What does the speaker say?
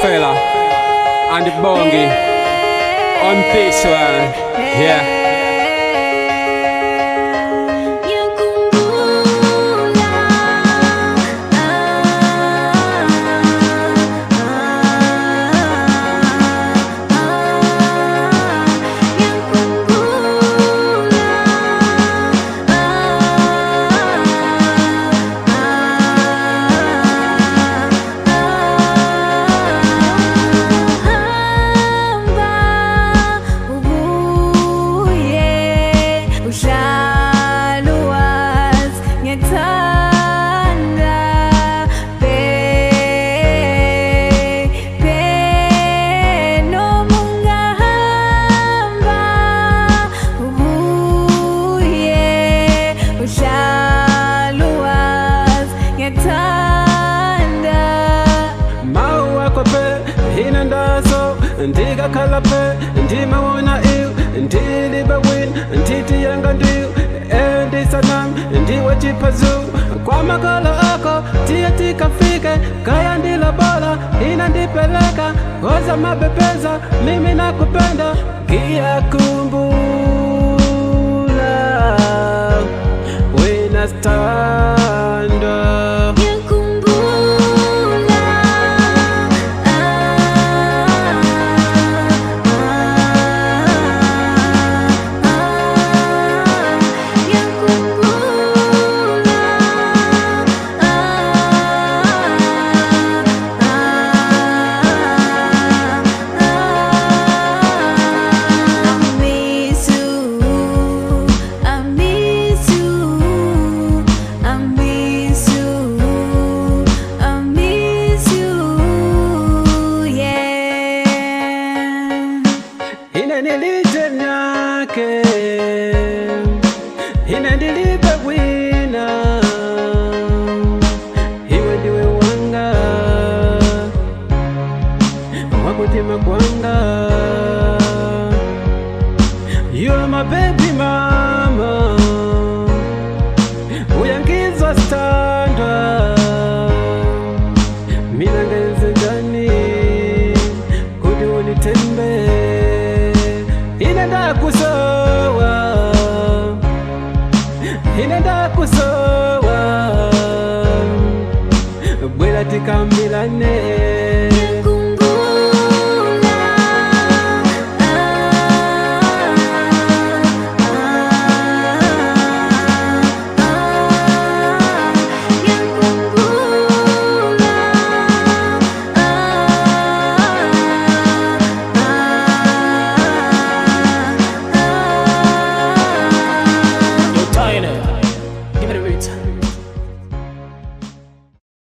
Fella and the Bongi on this one, yeah. Ndiga kalape, ndima wona iw, ndilibe win, nditi yanga ndiw, endi sanam, ndiwe chipazu. Kwa makolo ako, tiye tikafike, kaya ndila bola, ina ndipeleka, oza mabepeza, mimi nakupenda. Gia kumbula, wena stand up. Inendilibe wina, iwe ndiwe wanga, wakutima kwanga. You are my baby mama, uyangizwa standwa, mina ngenze njani kuti unitembe, inenda kusowa, inenda kusowa, bwela tikambilane. Give me the beat.